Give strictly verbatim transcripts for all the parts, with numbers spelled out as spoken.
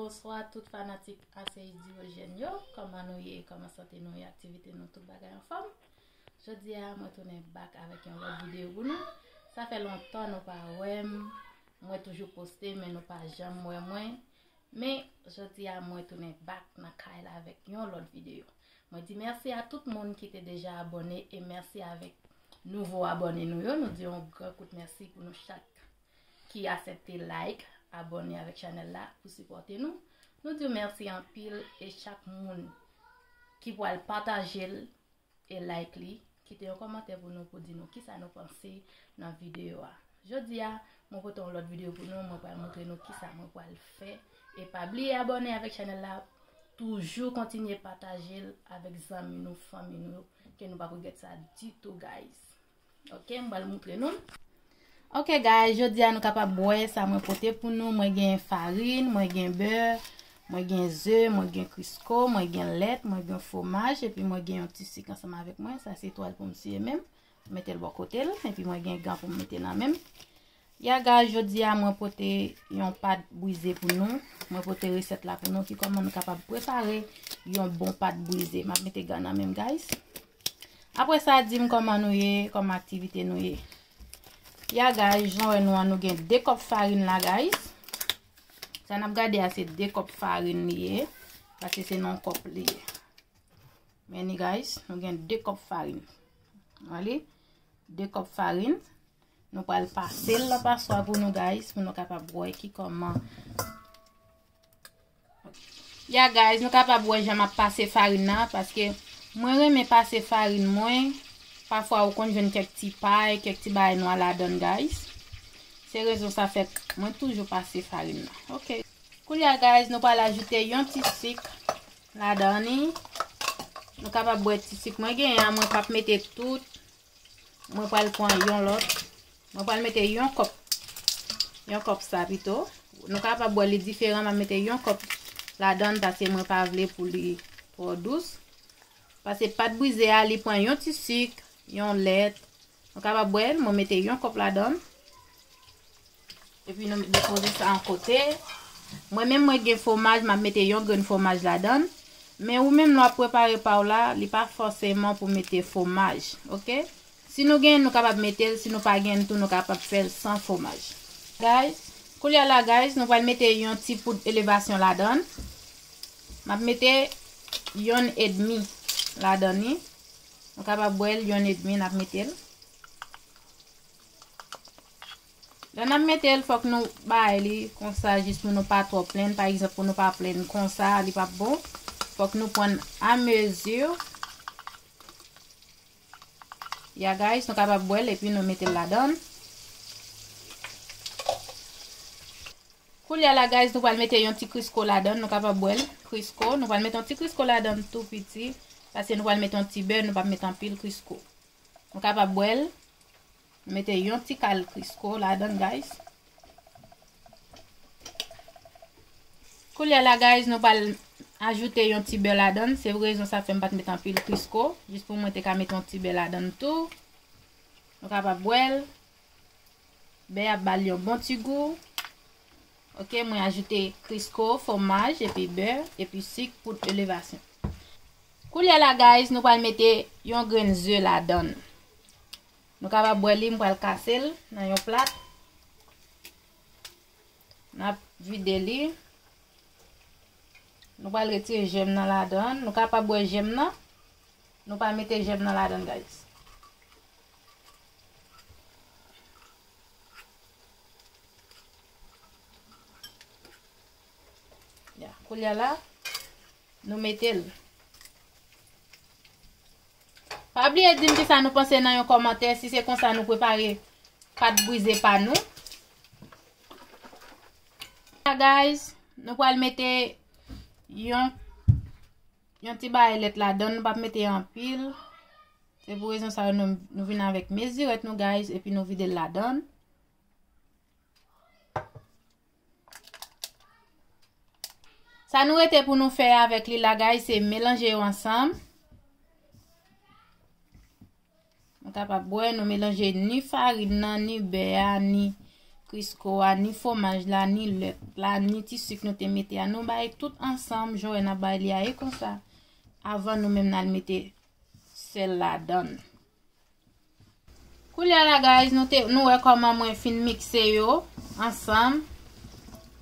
Bonswa tout fanatik A C I Diogène yo, kòman nou ye, kòman sante nou ye, aktivite nou, tout bagay anfòm? Jodi a, mwen tounen back avèk yon lòt videyo pou nou. Sa fè lontan nou pa wè m, mwen toujou poste, men nou pa janm wè mwen. Men, jodi a, mwen tounen back nan kay la avèk yon lòt videyo. Mwen di mèsi a tout moun ki te deja abòne e mèsi avèk nouvo abòne nou yo. Nou di yon gran kout mèsi pou nou chak ki aksepte like, abòne avèk chanèl la pou sipòte nou. Nou di w mèsi anpil e chak moun ki pral pataje l e like li, kite yon kòmantè pou nou, pou di nou kisa nou panse nan videyo a. Jodi a, mwen pote yon lòt videyo pou nou, mwen pral montre nou kisa mwen pral fè. E pa bliye abòne avèk chanèl la, toujou kontinye pataje l avèk zanmi nou, fanmi nou, ke nou p ap regrèt sa ditou, guys. Ok, m pral montre nou. Ok, guys, jodi a nou kapab wè sa mwen pote pou nou. Mwen gen farin, mwen gen bè, mwen gen ze, mwen gen Crisco, mwen gen lèt, mwen gen fwomaj, epi mwen gen yon ti sik ansanm avèk mwen. Sa se twal pou m siye men m. Mete l bò kote l, epi mwen gen gan pou m mete nan men m. Ya, guys, jodi a mwen pote yon pat brize pou nou. Mwen pote resèt la pou nou, ki kòman nou kapab prepare yon bon pat brize. M ap mete gan nan men m, guys. Apre sa, di m kòman nou ye, kòman aktivite nou ye. Ya, guys, jan w wè nou an, nou gen de kòp farin la, guys. Sa n ap gade a, se de kòp farin li ye, paske se nan yon kòp li ye. Men ni, guys, nou gen de kòp farin. Wè li, de kòp farin. Nou pral pase l nan paswa pou nou, guys, pou nou kapab wè ki kòman. Ya, guys, nou kapab wè jan m ap pase farin nan, paske mwen renmen pase farin mwen. Pafwa ou konn jwenn kèk ti pay, kèk ti bagay nwa ladan l, guys. Se rezon sa fè mwen toujou pase farin nan. Ok. Koulye a, guys, nou pral ajoute yon ti sik ladan li. Nou kapab wè ti sik mwen genyen an, mwen p ap mete tout. Mwen pral pran yon lòt. Mwen pral mete yon kòp. Yon kòp sa pito. Nou kapab wè li diferan, m ap mete yon kòp ladan l, paske mwen pa vle pou li twò dous. Paske pat brize a, li pran yon ti sik, yon lèt. Nou kapab wè l, mwen mete yon kòp ladan l. Epi nou depoze sa yon kote. Mwen menm, mwen gen fwomaj, m ap mete yon grenn fwomaj ladan l. Men ou menm, lè w ap prepare pa w la, li pa fòseman pou mete fwomaj, ok? Si nou gen, nou kapab mete l. Si nou pa gen tou, nou kapab fè l san fwomaj. Guys, koulye a la, guys, nou pral mete yon ti poud elevasyon ladan l. M ap mete yonn edmi ladan li. Nou kapab wè l, yonn edmi, n ap mete l. Lè n ap mete l, fòk nou bay li konsa, jis pou nou pa twò plenn. Pa egzanp, pou nou pa plenn konsa, li p ap bon. Fòk nou pran a mezi. Ya, guys, nou kapab wè l, epi nou mete l ladan l. Koulye a la, guys, nou pral mete yon ti Crisco ladan l. Nou kapab wè l, Crisco. Nou pral mete yon ti Crisco ladan l tou piti, paske nou pral mete yon ti bè, nou p ap mete anpil Crisco. Nou kapab wè l. Mete yon ti kal Crisco ladan l, guys. Koulye a la, guys, nou pral ajoute yon ti bè ladan l. Se rezon sa fè m pa t met anpil Crisco, jis pou mwen te ka mete yon ti bè ladan l tou. Nou kapab wè l. Bè a ba l yon bon ti gou. Ok, mwen ajoute Crisco, fwomaj, epi bè, epi sik, poud elevasyon. Koulye a la, guys, nou pral mete yon grenn ze ladan l. Nou kapab wè li, m pral kase l nan yon plat. N ap vide li. Nou pral retire jèm nan ladan l. Nou kapab wè jèm nan. Nou pa mete jèm nan ladan l, guys. Ya, koulye a la, nou mete l. Pa bliye di m kisa nou panse nan yon kòmantè, si se konsa nou prepare pat brize pa nou. Ya, guys, nou pral mete yon, yon ti bagay lèt ladan l, nou p ap mete anpil. Se pou rezon sa yo nou, nou vin avèk mezirèt nou, guys, epi nou vide l ladan l. Sa nou rete pou nou fè avèk li la, guys, se melanje yo ansanm. Nou kapab wè, nou melanje ni farin nan, ni bè a, ni Crisco a, ni fwomaj la, ni lèt la, ni ti sik nou te mete a. Nou bay tout ansanm, jan w wè n ap bay li a, e konsa. Avan nou menm n al mete sèl ladan l. Koulye a la, guys, nou te, nou wè kòman mwen fin mikse yo ansanm.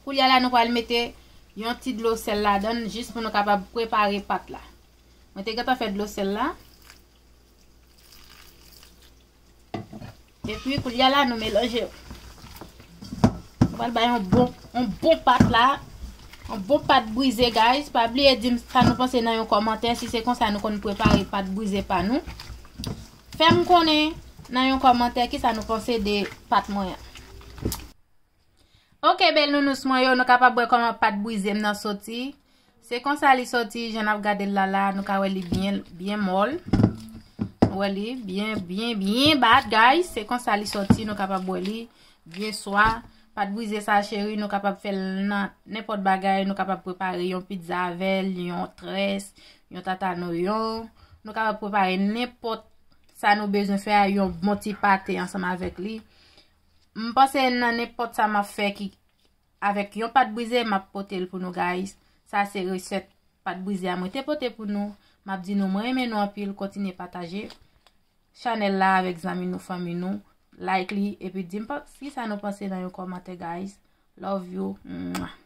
Koulye a la, nou pral mete yon ti dlo sèl ladan l, jis pou nou kapab prepare pat la. Mwen te gentan fè dlo sèl la. Epi, koulye a la, nou melanje yo. Nou pral bay yon bon, yon bon pat la. Yon bon pat brize, guys. Pa bliye di m sa nou panse nan yon kòmantè. Si se konsa nou konn prepare pat brize pa nou, fè m konnen nan yon kòmantè kisa nou panse de pat mwen an. Ok, bèl nounous mwen yo, nou kapab wè kòman pat brize m nan soti. Se konsa li sòti, jan n ap gade l la la, nou ka wè li byen, byen mòl. Nou wè li byen, byen, byen bat, guys. Se konsa li sòti, nou kapab wè li byen swa. Pat brize sa, cheri, nou kapab fè l nan nenpòt bagay. Nou kapab prepare yon pizza avè l, yon très, yon tata noyon. Nou kapab prepare nenpòt sa nou bezwen fè a, yon bon ti pate ansanm avèk li. M panse nan nenpòt sa m ap fè ki avèk yon pat brize, m ap pote l pou nou, guys. Sa se resèt pat brize a mwen te pote pou nou. M ap di nou, mwen renmen nou anpil, kontinye pataje chanèl la avèk zanmi nou, fanmi nou, like li, epi di m pa, kisa nou panse nan yon kòmantè, guys. Love you. Mwah.